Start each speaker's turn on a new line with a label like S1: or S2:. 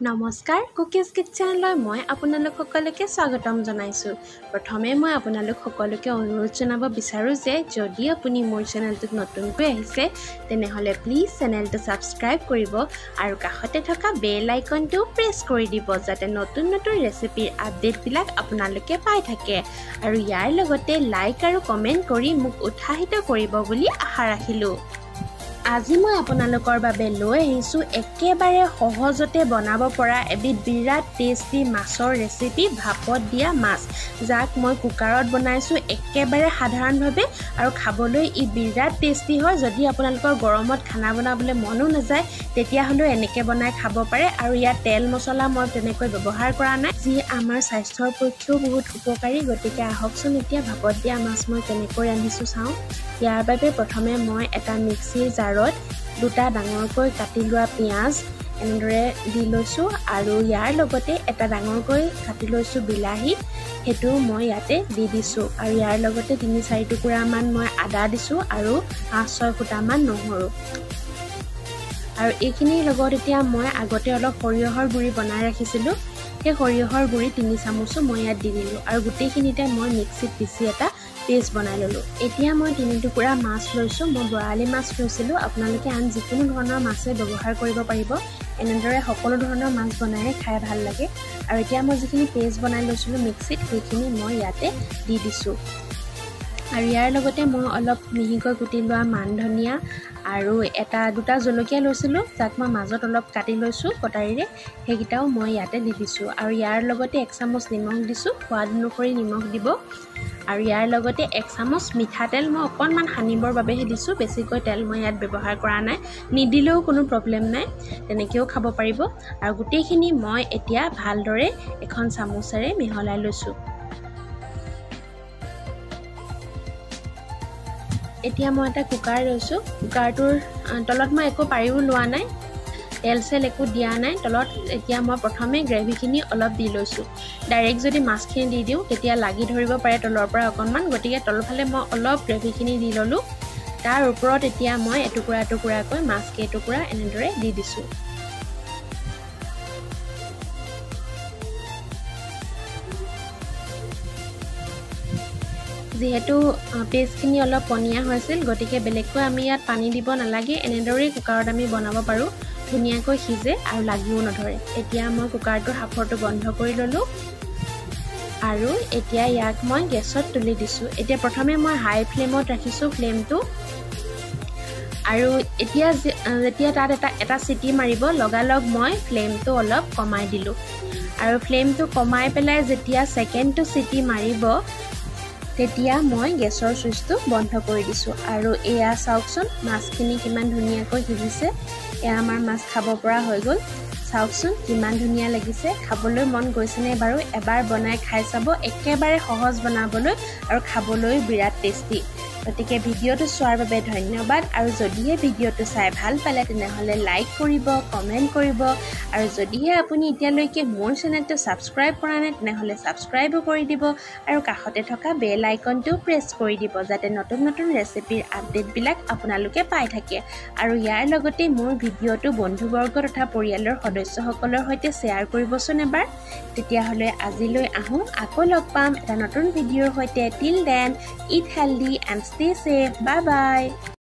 S1: নমস্কাৰ কুকিজ কিটচেনলৈ মই আপোনালোক সকলোকে স্বাগতম জনাইছোঁ। প্ৰথমে মই আপোনালোক সকলোকে অনুৰোধ জনাব বিচাৰোঁ যে যদি আপুনি মোৰ চেনেলটোত নতুনকৈ আহিছে তেনেহ'লে প্লিজ চেনেলটো ছাবস্ক্ৰাইব কৰিব আৰু কাষতে থকা বেল আইকনটো প্ৰেছ কৰি দিব যাতে নতুন নতুন ৰেচিপিৰ আপডেটবিলাক আপোনালোকে পাই থাকে আৰু ইয়াৰ লগতে লাইক আৰু কমেণ্ট কৰি মোক উৎসাহিত কৰিব বুলি আশা ৰাখিলোঁ। আজি মই আপোনালোকৰ বাবে লৈ আহিছোঁ একেবাৰে সহজতে বনাব পৰা এবিধ বিৰাট টেষ্টি মাছৰ ৰেচিপি, ভাপত দিয়া মাছ, যাক মই কুকাৰত বনাইছোঁ একেবাৰে সাধাৰণভাৱে আৰু খাবলৈ ই বিৰাট টেষ্টি হয়। যদি আপোনালোকৰ গৰমত খানা বনাবলৈ মনো নাযায় তেতিয়াহ'লেও এনেকৈ বনাই খাব পাৰে। আৰু ইয়াত তেল মছলা মই তেনেকৈ ব্যৱহাৰ কৰা নাই, যি আমাৰ স্বাস্থ্যৰ পক্ষেও বহুত উপকাৰী। গতিকে আহকচোন এতিয়া ভাপত দিয়া মাছ মই কেনেকৈ ৰান্ধিছোঁ চাওঁ। ইয়াৰ বাবে প্ৰথমে মই এটা মিক্সিৰ জাৰত দুটা ডাঙৰকৈ কাটি লোৱা পিঁয়াজ এনেদৰে দি লৈছোঁ আৰু ইয়াৰ লগতে এটা ডাঙৰকৈ কাটি লৈছোঁ বিলাহী, সেইটো মই ইয়াতে দি দিছোঁ। আৰু ইয়াৰ লগতে 3-4 টুকুৰামান মই আদা দিছোঁ আৰু 5-6 ফুটামান নহৰু। আৰু এইখিনিৰ লগত এতিয়া মই আগতে অলপ সৰিয়হৰ গুড়ি বনাই ৰাখিছিলোঁ, সেই সৰিয়হৰ গুড়ি 3 চামুচো মই ইয়াত দি দিলোঁ আৰু গোটেইখিনিতে মই মিক্সিত পিচি এটা পেষ্ট বনাই ল'লোঁ। এতিয়া মই 3 টুকুৰা মাছ লৈছোঁ, মই বৰালি মাছ লৈছিলোঁ। আপোনালোকে আন যিকোনো ধৰণৰ মাছে ব্যৱহাৰ কৰিব পাৰিব। এনেদৰে সকলো ধৰণৰ মাছ বনাই খাই ভাল লাগে। আৰু এতিয়া মই যিখিনি পেষ্ট বনাই লৈছিলোঁ মিক্সিত সেইখিনি মই ইয়াতে দি দিছোঁ। আৰু ইয়াৰ লগতে মই অলপ মিহিকৈ কুটি লোৱা মান ধনিয়া আৰু 1-2 জলকীয়া লৈছিলোঁ, যাক মই মাজত অলপ কাটি লৈছোঁ কটাৰীৰে, সেইকেইটাও মই ইয়াতে দি দিছোঁ। আৰু ইয়াৰ লগতে 1 চামুচ নিমখ দিছোঁ, সোৱাদ অনুসৰি নিমখ দিব। আৰু ইয়াৰ লগতে 1 চামুচ মিঠাতেল মই অকণমান সানিবৰ বাবেহে দিছোঁ, বেছিকৈ তেল মই ইয়াত ব্যৱহাৰ কৰা নাই, নিদিলেও কোনো প্ৰব্লেম নাই, তেনেকৈও খাব পাৰিব। আৰু গোটেইখিনি মই এতিয়া ভালদৰে এখন চামুচেৰে মিহলাই লৈছোঁ। এতিয়া মই এটা কুকাৰ লৈছোঁ, কুকাৰটোৰ তলত মই একো পাৰিও লোৱা নাই, তেল চেল একো দিয়া নাই তলত। এতিয়া মই প্ৰথমে গ্ৰেভিখিনি অলপ দি লৈছোঁ। ডাইৰেক্ট যদি মাছখিনি দি দিওঁ তেতিয়া লাগি ধৰিব পাৰে তলৰ পৰা অকণমান, গতিকে তলফালে মই অলপ গ্ৰেভিখিনি দি ল'লোঁ। তাৰ ওপৰত এতিয়া মই এটুকুৰা এটুকুৰাকৈ মাছ কেইটুকুৰা এনেদৰে দি দিছোঁ। যিহেতু পেষ্টখিনি অলপ পনীয়া হৈছিল, গতিকে বেলেগকৈ আমি ইয়াত পানী দিব নালাগে, এনেদৰেই কুকাৰত আমি বনাব পাৰোঁ, ধুনীয়াকৈ সিজে আৰু লাগিও নধৰে। এতিয়া মই কুকাৰটোৰ সাঁফৰটো বন্ধ কৰি ল'লোঁ আৰু এতিয়া ইয়াক মই গেছত তুলি দিছোঁ। এতিয়া প্ৰথমে মই হাই ফ্লেমত ৰাখিছোঁ ফ্লেমটো। আৰু এতিয়া যেতিয়া তাত এটা চিটি মাৰিব, লগালগ মই ফ্লেমটো অলপ কমাই দিলোঁ। আৰু ফ্লেমটো কমাই পেলাই যেতিয়া ছেকেণ্ডটো চিটি মাৰিব তেতিয়া মই গেছৰ চুইচটো বন্ধ কৰি দিছোঁ। আৰু এয়া চাওকচোন মাছখিনি কিমান ধুনীয়াকৈ সিজিছে। এয়া আমাৰ মাছ খাব পৰা হৈ গ'ল। চাওকচোন কিমান ধুনীয়া লাগিছে, খাবলৈ মন গৈছেনে বাৰু? এবাৰ বনাই খাই চাব, একেবাৰে সহজ বনাবলৈ আৰু খাবলৈ বিৰাট টেষ্টি। গতিকে ভিডিঅ'টো চোৱাৰ বাবে ধন্যবাদ। আৰু যদিহে ভিডিঅ'টো চাই ভাল পালে তেনেহ'লে লাইক কৰিব, কমেণ্ট কৰিব। আৰু যদিহে আপুনি এতিয়ালৈকে মোৰ চেনেলটো ছাবস্ক্ৰাইব কৰা নাই তেনেহ'লে ছাবস্ক্ৰাইবো কৰি দিব আৰু কাষতে থকা বেল আইকনটো প্ৰেছ কৰি দিব যাতে নতুন নতুন ৰেচিপিৰ আপডেটবিলাক আপোনালোকে পাই থাকে। আৰু ইয়াৰ লগতে মোৰ ভিডিঅ'টো বন্ধুবৰ্গ তথা পৰিয়ালৰ সদস্যসকলৰ সৈতে শ্বেয়াৰ কৰিবচোন এবাৰ। তেতিয়াহ'লে আজিলৈ আহোঁ, আকৌ লগ পাম এটা নতুন ভিডিঅ'ৰ সৈতে। Till then, eat healthy and stay safe. Bye bye.